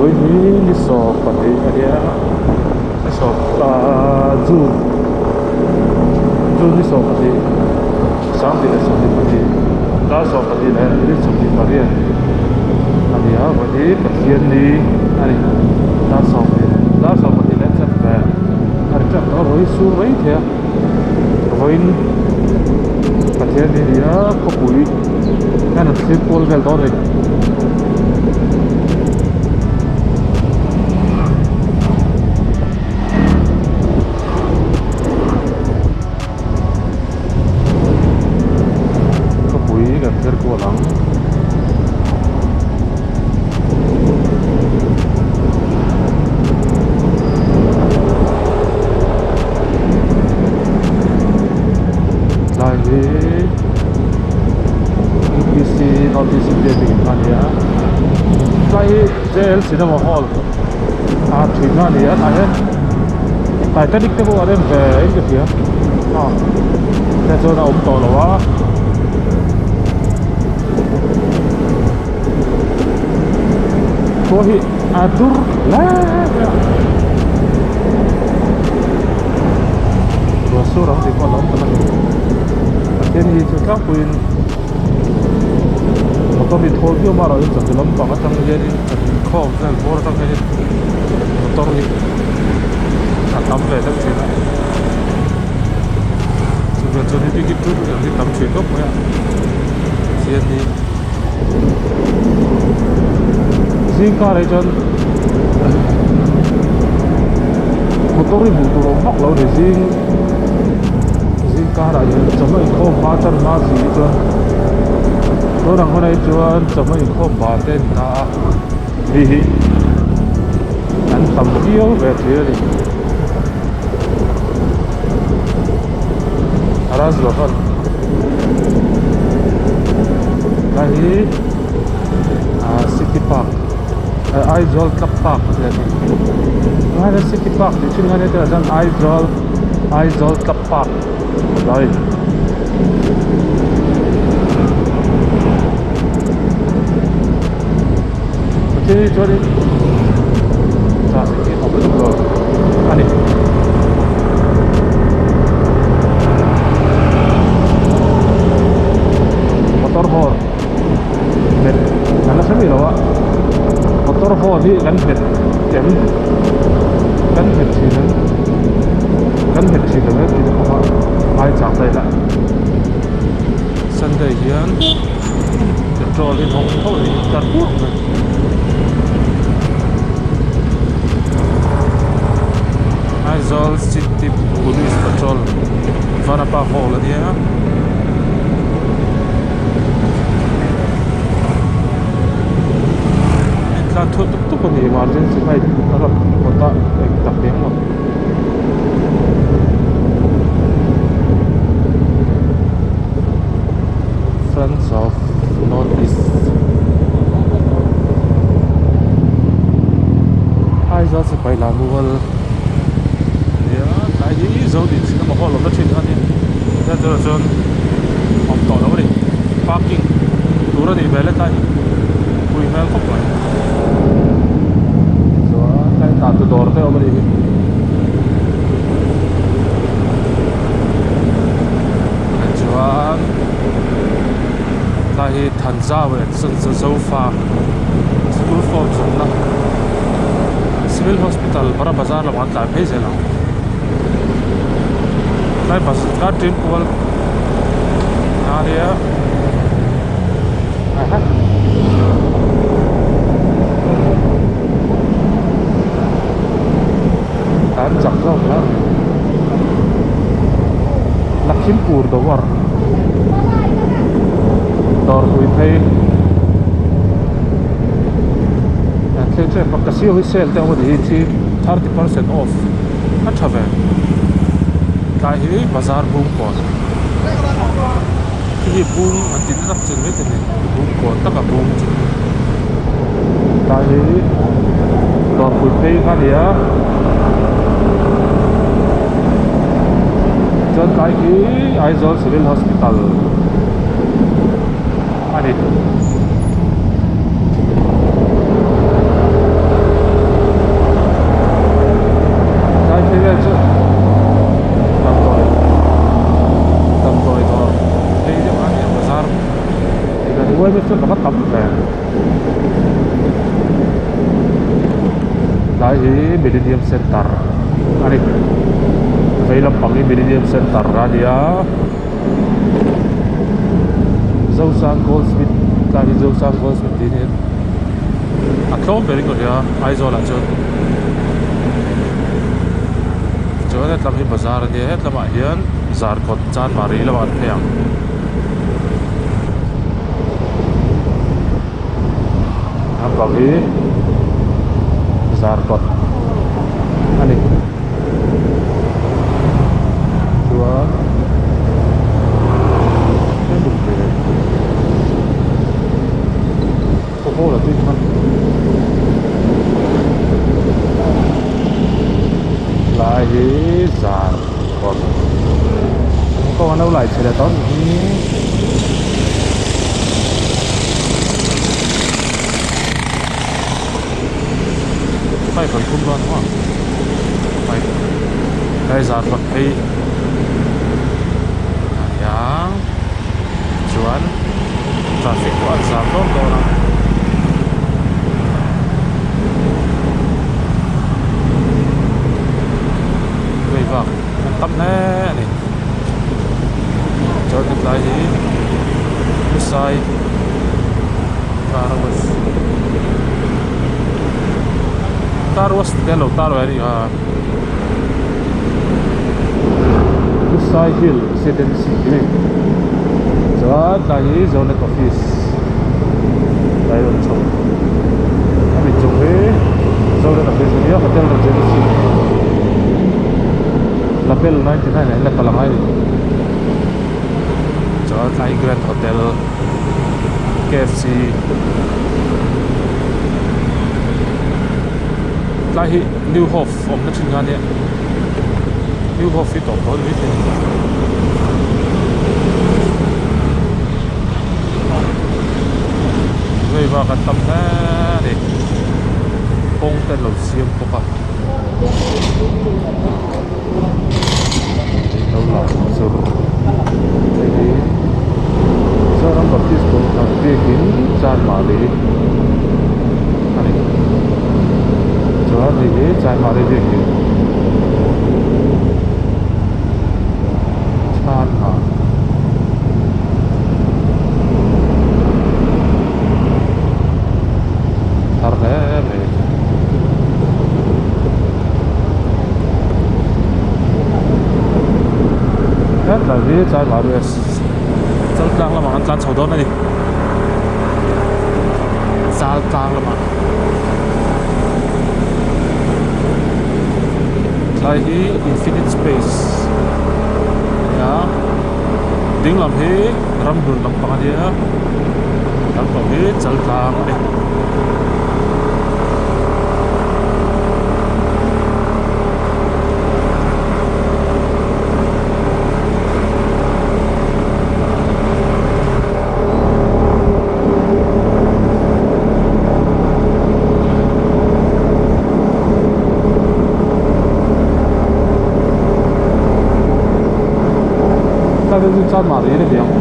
Vawiin hi ni 12 a nia ni sawm ahh June June ni 12 2022 dar 12 leh minute 28 a ni a vawiin hi Pathianni a ni dar 12 dar 12 leh chanve a ri teuh tawh a vawiin sur mai thei a vawiin Pathianni a ni a khawpui hian an thlir kual vel dawn a ni. Khawpui kan thlir kual ang. Tlai hi UPC North East India te in a ni a tlai hi JL Cinema Hall a thihna a ni a tah hian Titanic te pawh a rem ve in ka hria a hei chuan a awm tawh lo a. Khua hi a dur hle mai a ruah sur ang tih pawh a lo awm ta mai Pathian hi chu tlangpuiin motor hi thawl viau mai erawh in chawhnu lampang atang hianin kan inkhawm vel bawr atang hianin motor hi a tam ve deuh thin a chuvang chuan heti hi chu hi tam thin khawp mai a Pathian hi. Zing karah hi chuan motor hi hmuh tur a awm vak lo a ni zing zing karah hian chawhma inkhawm hma tan hma si hi chuan tun ang hunah hi chuan chawhma inkhawm ban te a ni ta a mi hi an tam viau ve thin a ni Rajbhavan. Lai hi ah city park Aizawl club park a ni tunah hian city park tih thin hian hetah chuan Aizawl Aizawl club park a ni pathian hi chuanin traffic hi a awm lutuk lo a ni. Motor horn hmet kan la hre mai lo a motor horn hi kan hmet em kan hmet thin ang kan hmet thin ang e tih te pawh kha ngai chak ta ila Sunday hian petrol hi hawng tho a ni tar pur mai. Aizawl City Police Patrol Vanapa Hall a nia. Intlan thuah tuk tuk a ni emergency light a rawn kawt a eng tak eng maw. Friends of North East Aizawl sipai lah mual nia tlai hi zo din cinema hall awmna thin kha nia tlai turah chuan awm tawh lo a ni parking tur a nih hmel e tlai hi pui hmel khawp mai chuan tlai tah tu dawr te a awm a nih hi. Chuan tlai hi Thanzau leh Zofa school form zawmna civil hospital Bara bazar lamah an tlai phei zel ang tlai bus tlai train kual a nia an chak zawk hle Lakhimpur dawr dawr pui phei thil chu hei casio hi sale te awm a ni hi thi 30% off a tha ve tlai hi bazar bung kawn khi hi bung an ti tak chin mai thei a ni bung kawn taka bung chu tlai hi dawr pui phei kha a ni a chuan tlai khi Aizawl civil hospital a ni. Tlai hi Millennium Centre a ni. Vei lampang hi Millennium Centre a ni a. Zosang Goldsmith tlai hi Zosang Goldsmith tih hian a tlawm ber in ka hria Aizawl ah chuan. Chuan hetlam hi bazar a nia hetlamah hian Zarkawt Chanmari lamah an phei ang. Lampang hi Zarkawt a ni chuan khaw la tui kha lai hi Zarkawt kawng an lo lai chhe leh tawh a nih hi. Bike rawn thum dawn maw bike tlai zar kawt phei a nia chuan traffic pawh a zam dawn dawn a. Vei vak an tam hle a ni chuan hetlai hi husai car wash car wash te a lo tar ve a nih kha husai hill residency tih a ni chuan tlai hi zonet office tlai rawn chho hemi chung hi zonet office a nia hotel regency label 99 ah hian a kal angai a ni chuan tlai grand hotel kfc tlai hi new hope awmna thin kha ania new hope hi tawp tawh a ni maithei a ni. Vei vak an tam hle a ni kawng te an lo siam bawk a lo lang zur hei hi Mizoram Baptist Kohhran biakin Chanmari a ni chuan hei hi Chanmari biakin Chanmar. Thar hle mai. Hetlai hi Chanmari Chaltlang lamah an tlan chho dawn a ni Chaltlang lamah tlai hi infinite space a ni a ding lam hi ramhlun lampang a nia lampang hi Chaltlang a ni. Tlai deuh chu Chanmari a ni ve ang.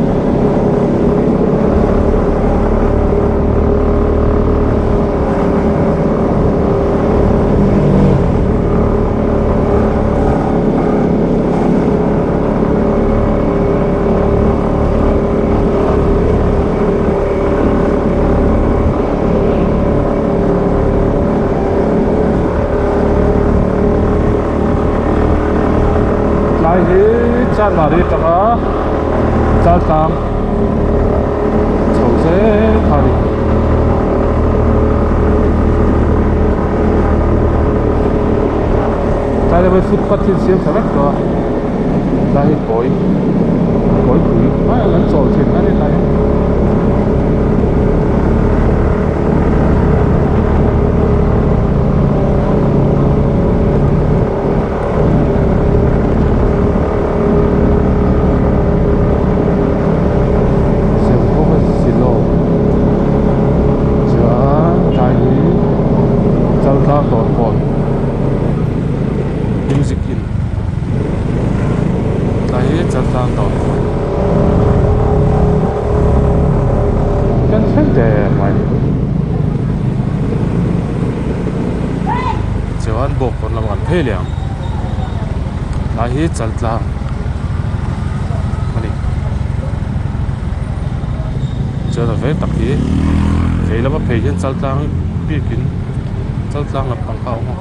Tlai hi Chanmari atanga Chaltlang chho zel kha a ni. Tlai deuh hi footpath hi an siam tha vek tawh a tlai hi kawi kawi pui mai ang an chawl thin a ni tlai hi. Chuan tlai hi Chaltlang dawrkawn music in tlai hi Chaltlang dawrkawn kan thleng der mai. Bawngkawn lamah kan phei leh ang tlai hi chaltlang a ni chuan a veng tak hi vei lama phei hian chaltlang bikin chaltlang lampang kha a awm a.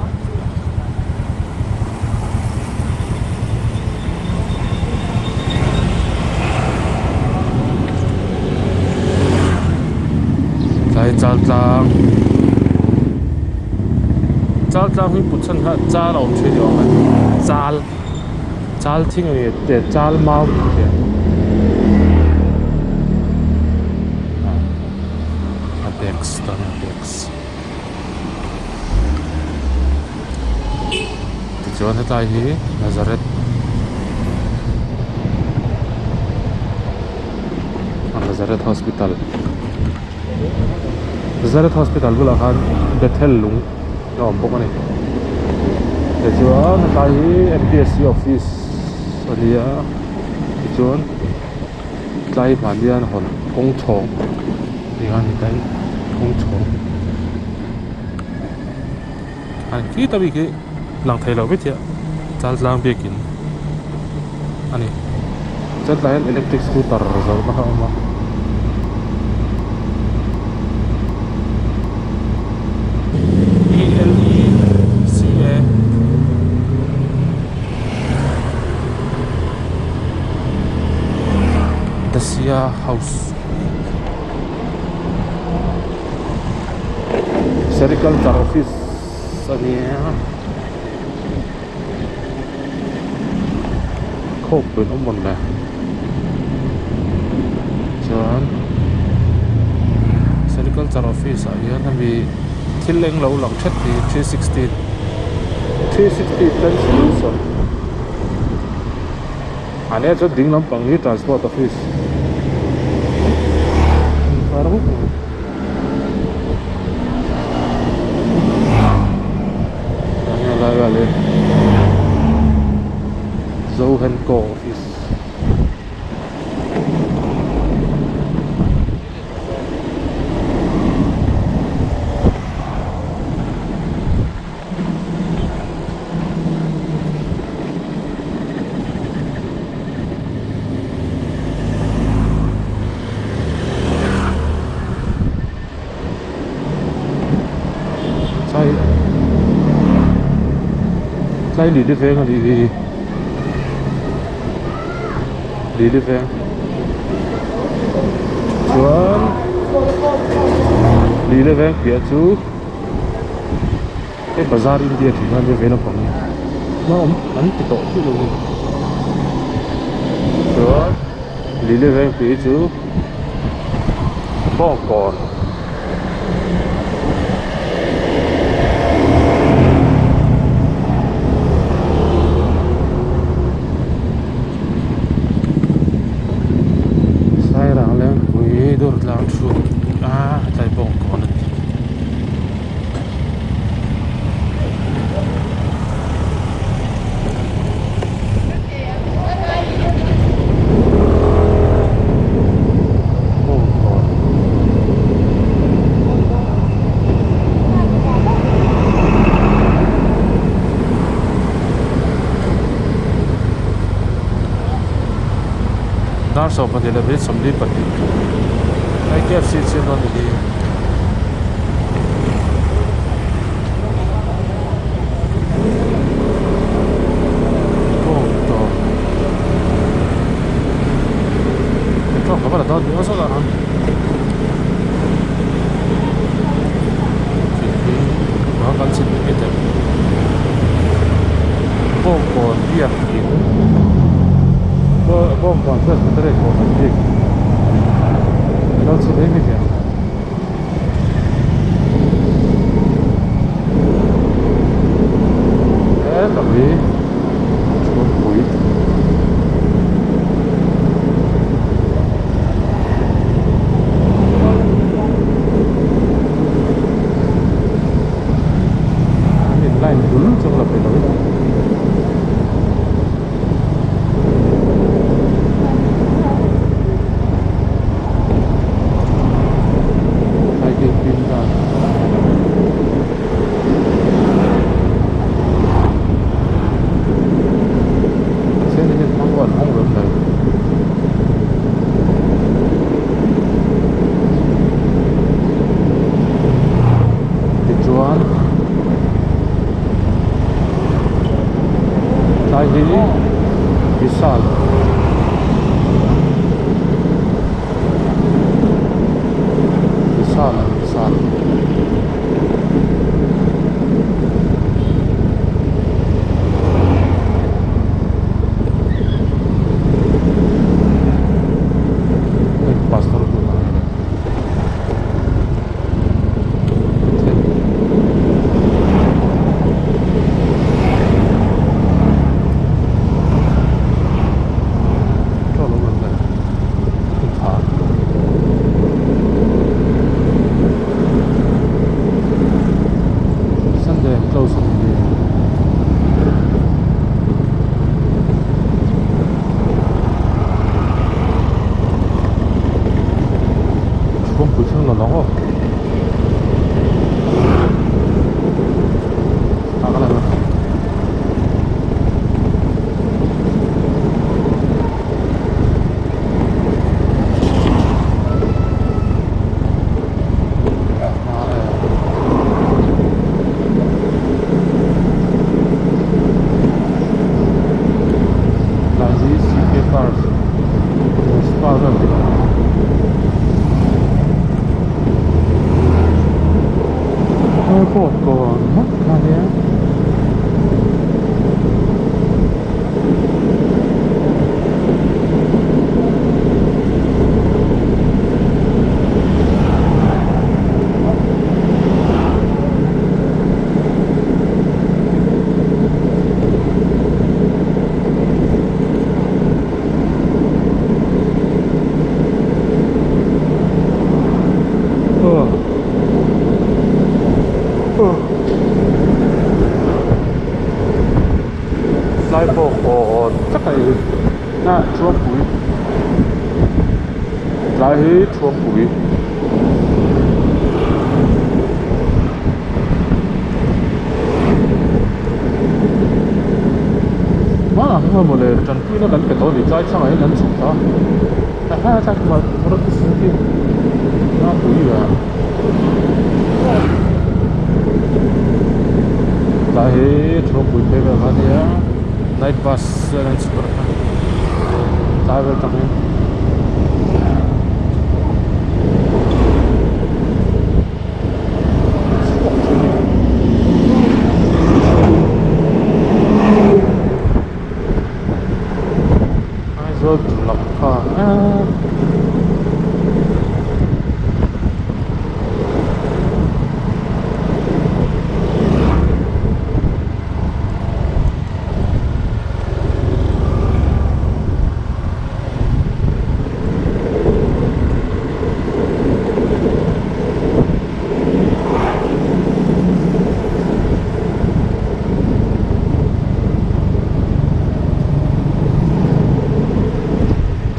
Tlai chaltlang chaltlang hi put chhan kha chal a awm thin ni awm a chal chal thing a ni te chal mau tih a desk ta nia desk tichuan hetlai hi Nazareth Nazareth hospital Nazareth hospital bulah khan Bethel lung a awm bawk a ni tichuan hetlai hi M P S C office a ni a tichuan tlai hman hian hawn kawng chhawng tih kha a ni ta in kawng chhawng a khi ta bik hi lang thei lo vek hi a chaltlang biakin a ni chuan tlai hian electric scooter zawrhna kha a awm a. E L E C A Dacia house Sericulture office a ni a khawpui an awm mawn le chuan Sericulture office ah hian hemi thil eng lo lang thet hi 360 360 plan solution a nia chuan ding lampang hi transport office a lai vel hi Zohenco office. Tlai tlai lili veng a nih hi lili veng chuan lili veng piah chu hei bazar india tih kha ania ve lampang hi a awm an ti tawh chiah lo a ni chuan lili veng tih hi chu bawngkawn. Sairang lengpui Durtlang thu a tlai bawngkawn a ni. Dar 22 leh minute 42 hei K F C chhim dawn ni hi. Bawngkawn biakin Bawngkawn Presbyterian Kohhran biakin alo chhe mai mai ang. He tak hi chhungpui an in line dul chuang la peih lo in. Chuan tlai hi Vishal Vishal a ni Vishal. Hei pastor hmun a ni. Sunday an close a ni hi. Kawngpui thleng lo lang aw. Ah ka la la. Ah eh. Tlai hi CK cars spa vel tih airport kawn hmak kha nia. Tlai pawh hawn tak a ni a Thuampui tlai hi Thuampui. Hmanah khan mawle tanpuina kan pe tawh a ni tlai chhangah hian an chhuk ta a ha tlai khumah Maruti Suzuki a pui ve a tlai hi Thuampui phei vel kha a nia night bus vel an chhuk a tlai vel tangin. Aizawl lam kha eee.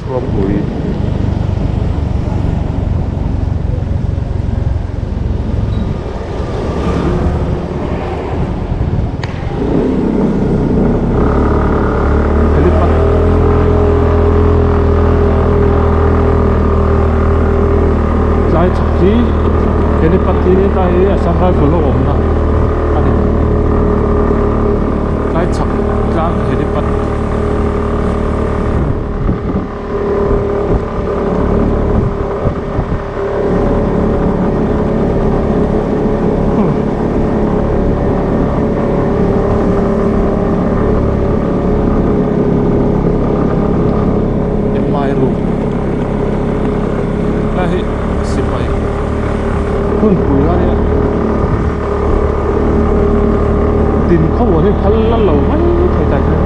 Thuampui Helipad tlai chhak hi helipad hi tlai hi Assam Rifle a awmna a ni tlai chhak tlang helipad. Mi room lai hi sipai hunpui a nia tin khaw hi phal la lo mai thei ta hian.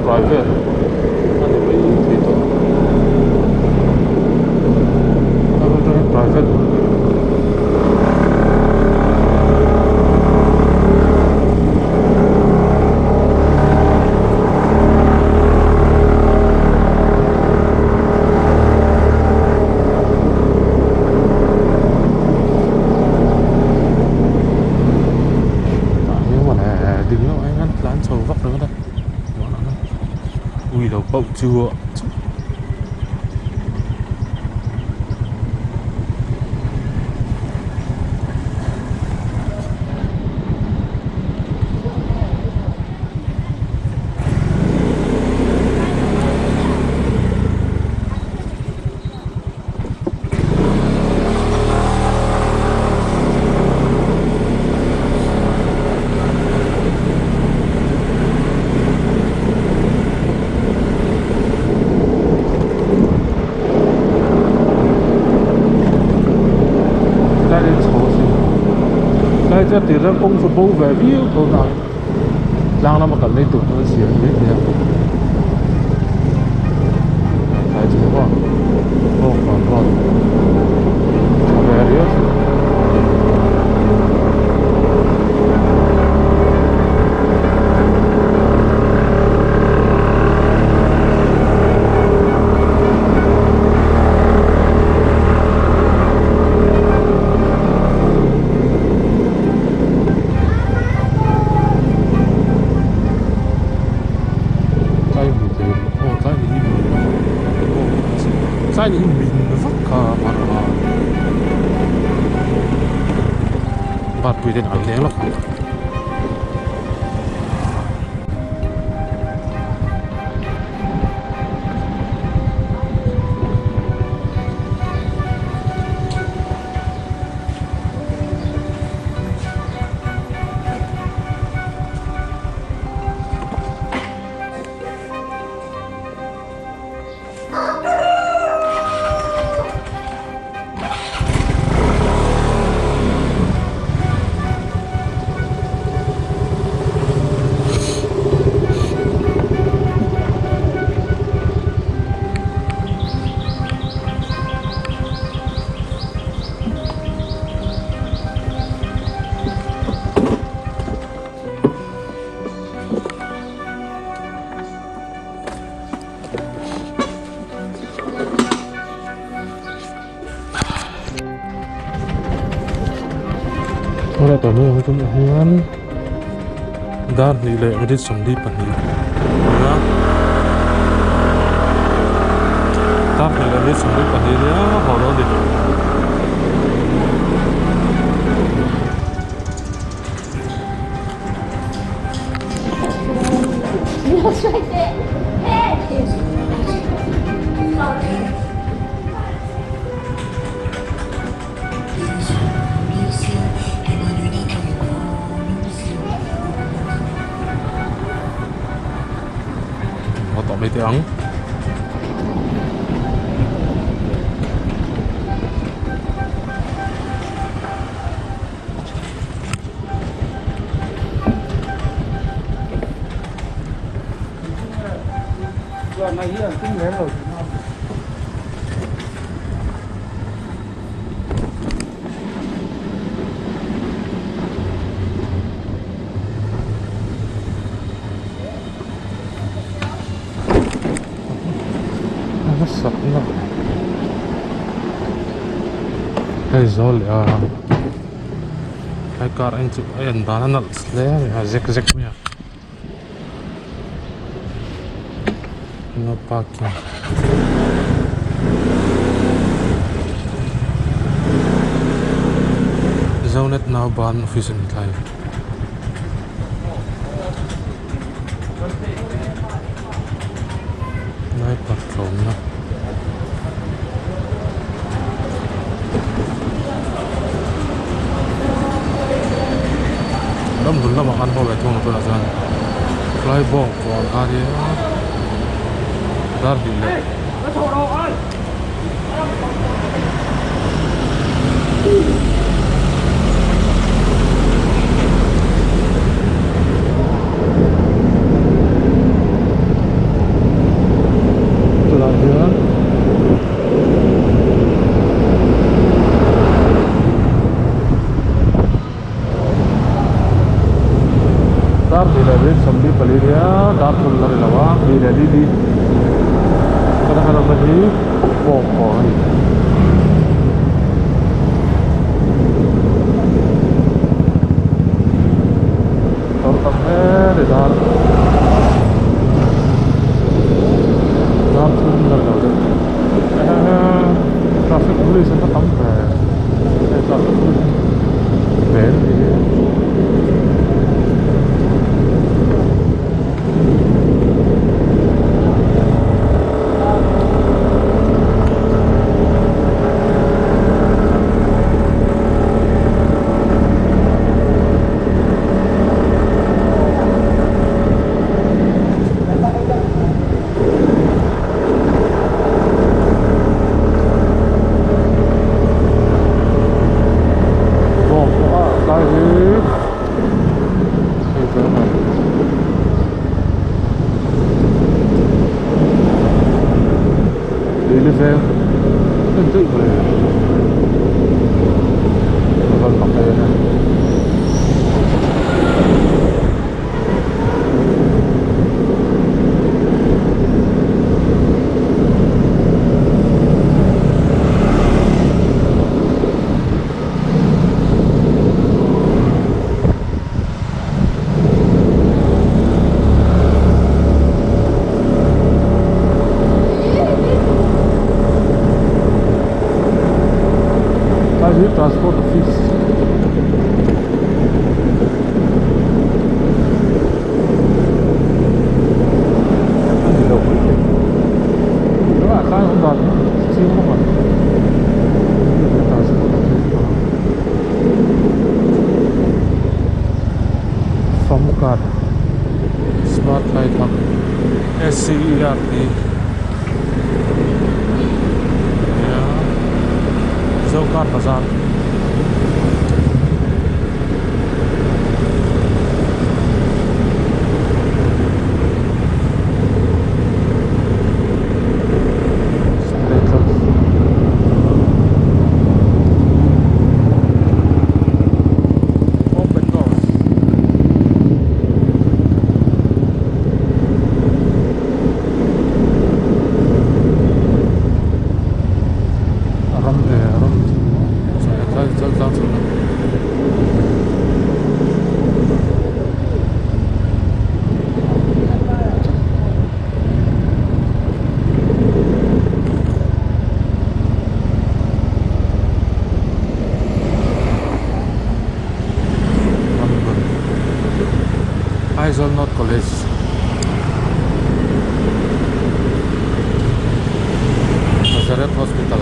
Private a ni mai thei tawh travel chu private Tlar ding lamah hian tlan chho vak ringawt a ui lo pauh chu Tlai in chho a sin tlai chuan tir ram kawng chu bo ve viau tho na tlang lama kal mai tur chu an siam mai thei a tlai chu maw bawngkawn road tha ve riau thin. Tlai hmu thei aw tlai ni hi tlai ni hi min vak kha a batpui ten an leng lawk ang. Awle tawh mai ang tunah hian dar hnih leh minute sawmli pahnih a ni a dar hnih leh minute sawmli pahnih a nia haw dawn a ni. Haw tawh mai teh ang. Hei zawl leh a He car en chu a en dan a nalh hle a ni a zek zek mai a no parking zonet nauban office a ni tlai. Lai patlawmna ram hmun lamah khan haw ve thung a tunah chuan tlai bawng kawn kha nia dar hnih leh. Tunah hian dar hnih leh minute 24 nia dar thum la ni lo a hnih leh li li ka han awmna hi bawngkawn a ni. Dawr tam hle Dar dar thum la lo deuh traffic police an va tam ve hei traffic police an vel nih hi. Bawng pawh a tlai hi hei chuan a Lili veng en daih mai a van mak em em. Tlai hi transport office a ni lo mai thei tunah khan awm dan hi chiang vak a transport office pawh Famcard smart light hub S C E R T nia Zocar bazar. Open doors. A ram ve a ram tlai chal tlang chho la. Aizawl North College Nazareth Hospital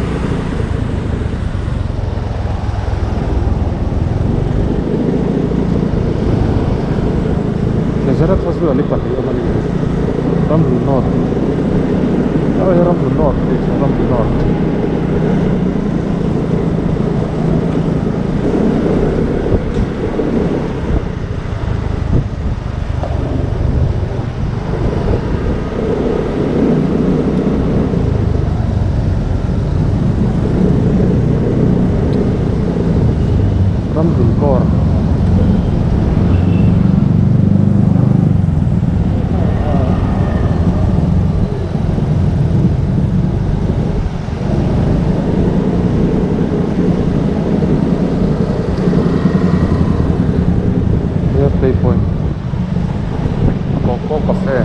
Nazareth Hospital hi pahnih a awm a ni Ramhlun North hei hi Ramhlun North a nih chuan Ramhlun North. Ramhlun kawr Here play point Coco Cafe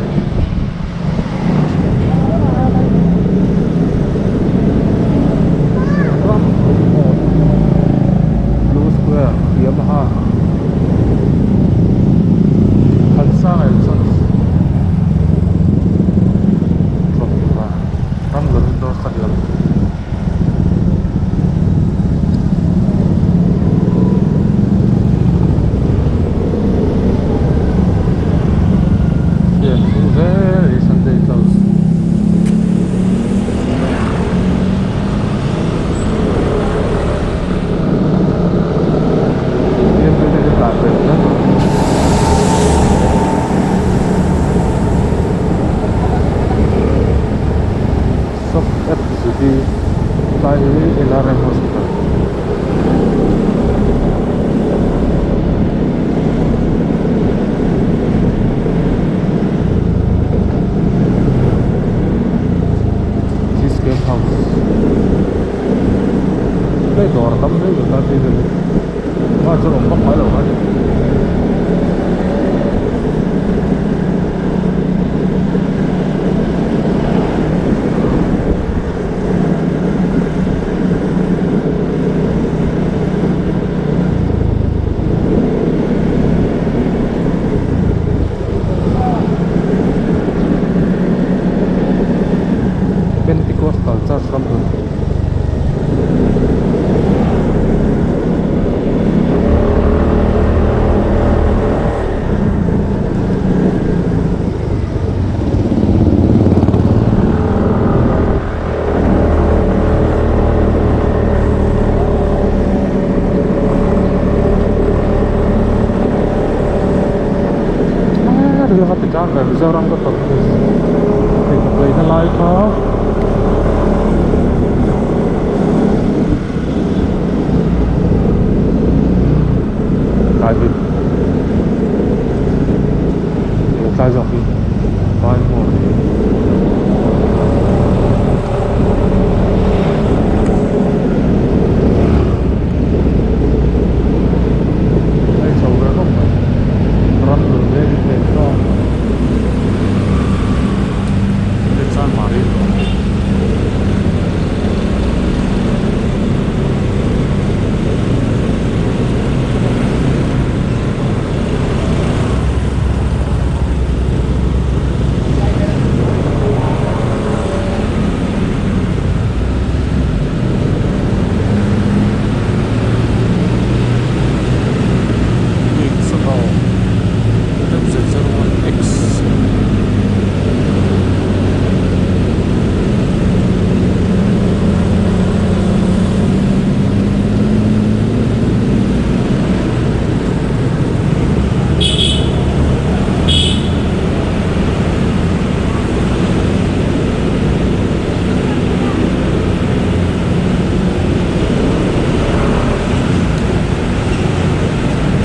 Blue Square Yamaha Thansanga Electronics Ramhlun Indoor Stadium. Very Sunday close. Soft App Zuti tlai hi LRM Hospital. This Guest House tlai dawr a tam hle mai tlai phei vel hi tunah chuan awm vak ngai lo a ni. va ti tan ve Mizoram ka tawrh pheikhawk leina lai kha. Tlai hi he tlai zawk hi vai maw ni. Hei chho ve khawp mai ram nun ve hi hmel hlawm hei chuan mari MZ01X.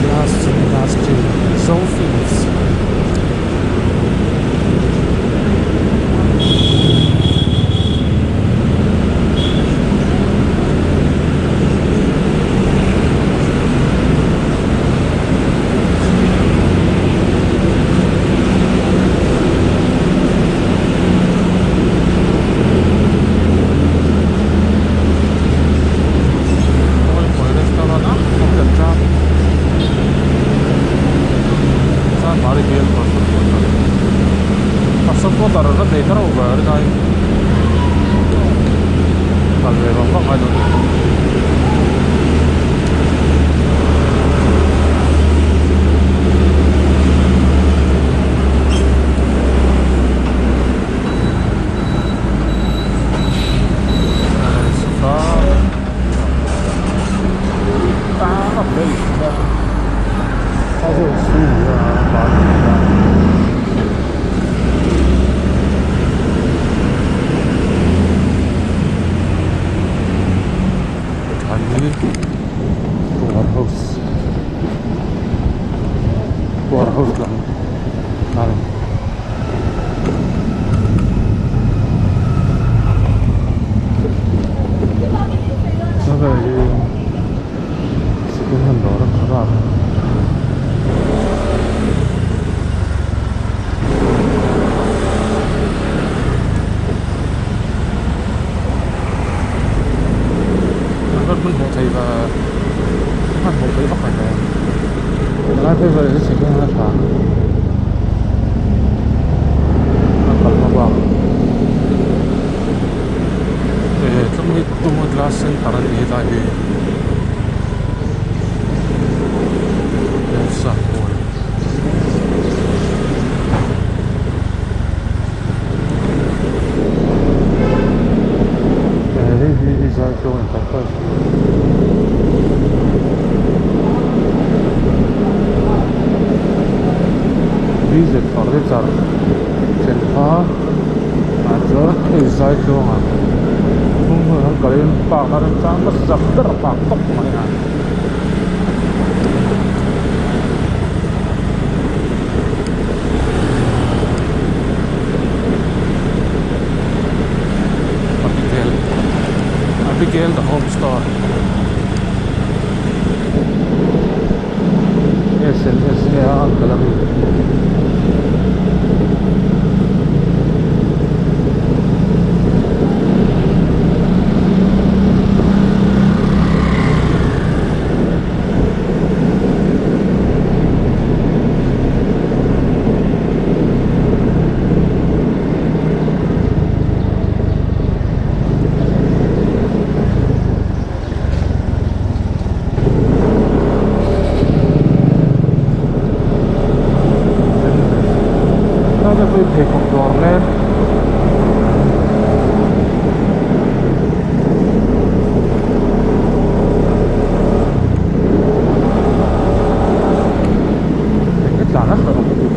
Glass Industry Zofilms. Kawlpui restaurant a awm leh tan chuan mari bial passport passport a nei thar over a rinai kal ve vang vang ngai dawn a ni. Warehouse warehouse lam a ni. Hei hi second hand dawr a kharap an hmun hmuh theih va hman hmuh theih vak a helai phei vel hi second hand a tha a kal hma bak eh tlum hi tum glass center a nih hi tlai hi sakawr. Hei hi Israel Show Enterprise BZ Furniture thlen kha ah chuan hei zai tluangah hnung hmun an kalin park a remchang hmasa ber park tawp mai a. Abigail Abigail the home store S N S A a an kal a mi. Pheikhawk dawr mek. Eng nge tlan a hreh awm ka ti.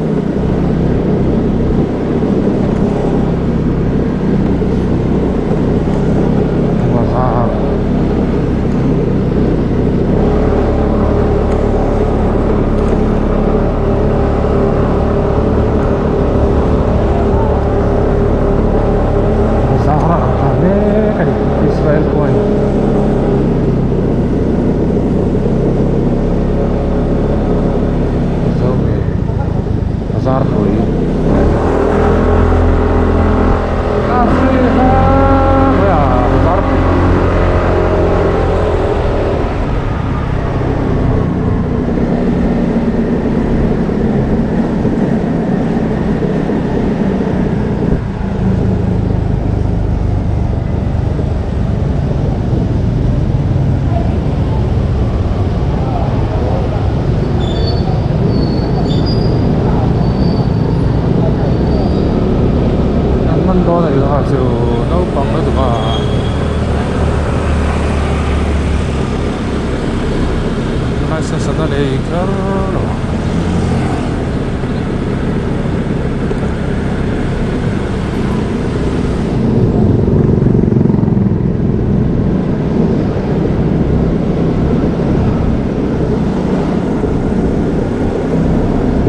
Bazarpui Bazarpui. An man dawn a nih kha chu naupang lutuk a license an la nei kher lo ang.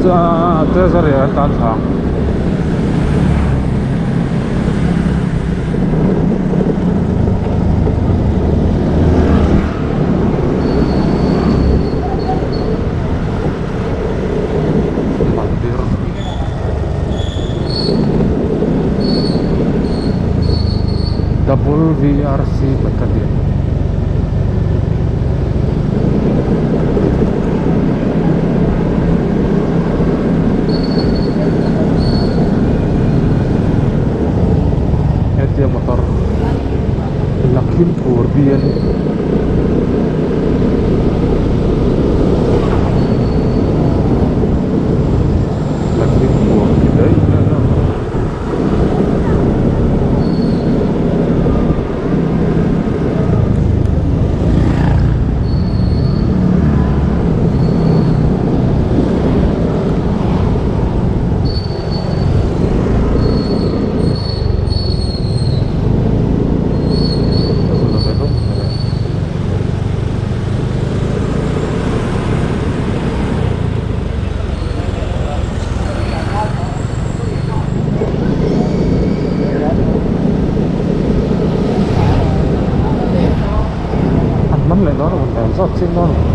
Chuan treasury ah an tan thla ang. Mandir. WVRC Battalion. Hetia motor Lakhimpur bial Lakhimpur ti daih daih a. An man leh dawn a rawn dan zawk chiang dawn a ni.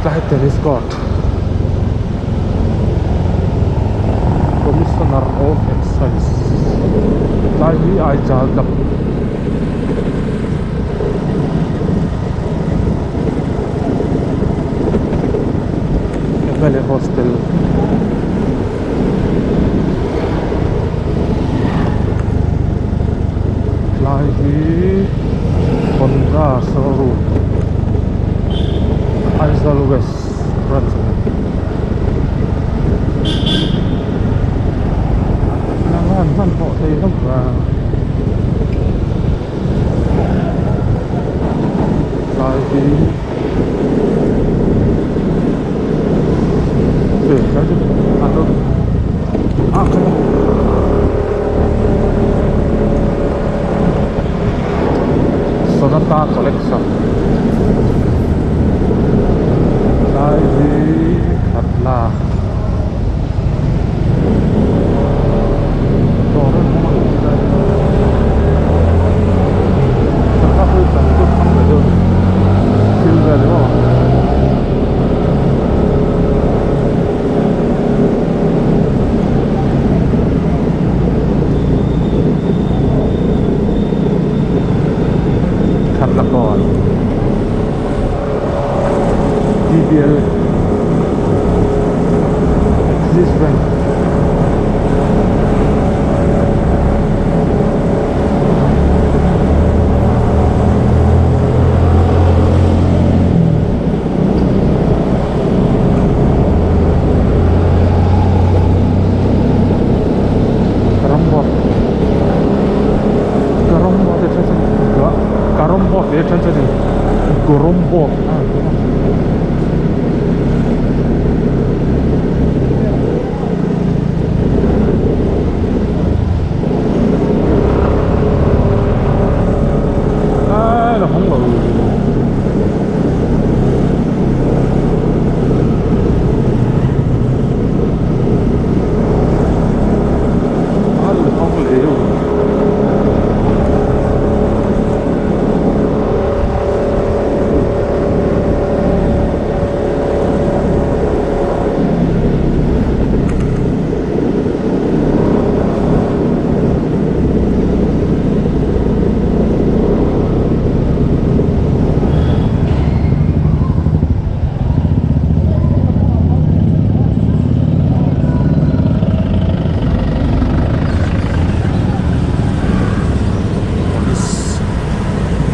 Tlai tennis court commissioner of excise tlai hi Aizawl dam mla hostel tlai hi Honda showroom Aizawl west branch a ni an hmanhmawh thei hlawm vang tlai hi. Sonata collection tlai hi khatla dawr a ni thil vel emaw khatla kawn D_B_L Axis Bank. Carrom board carrom board te then chuan carrom board te then chuan in gorom board a rawn ti a.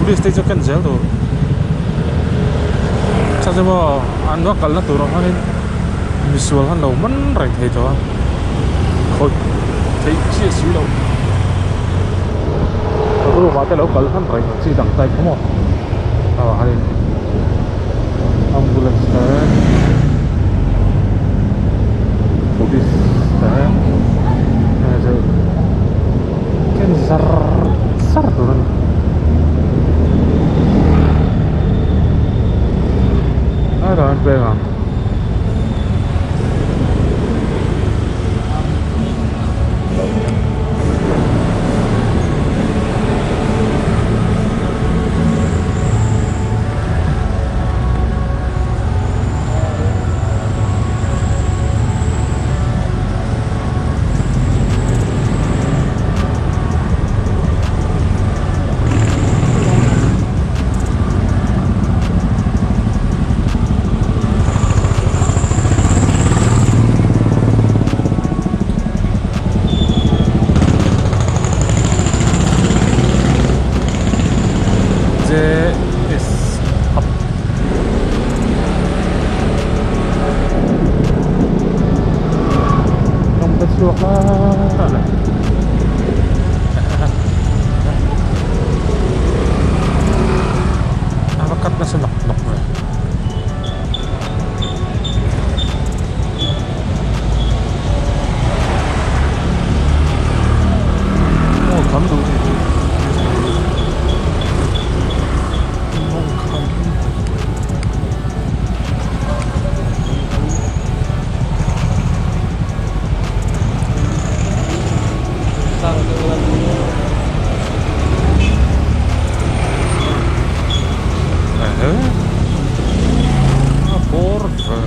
Police te chu ken zel tur chhan chu maw an va kalna turah hianin misual han lo man reng thei tawh a khawih theih chiah si loh room ah te lo kal hman reng ang chi dang type kha maw ah hianin ambulance te police te hei chu ken zar zar tur a ni. Helai an peng ang. JS Hub Rawng te chhuak a ni. A va cut nasa nawk nawk ve. Aw kham duh ni hi. Mawng kham. A bawr ve.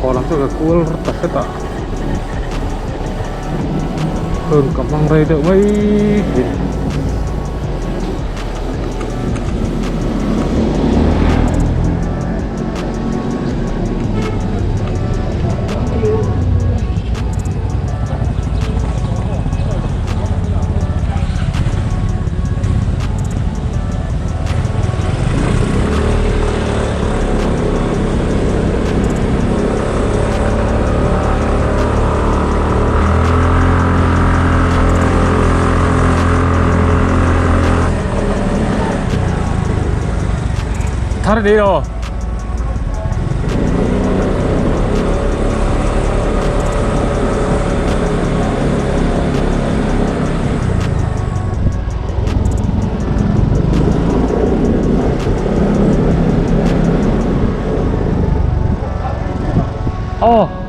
Haw lam chu ka kual ta hret a hun ka hmang rei deuh mai thin. Thar đi rồi Ồ.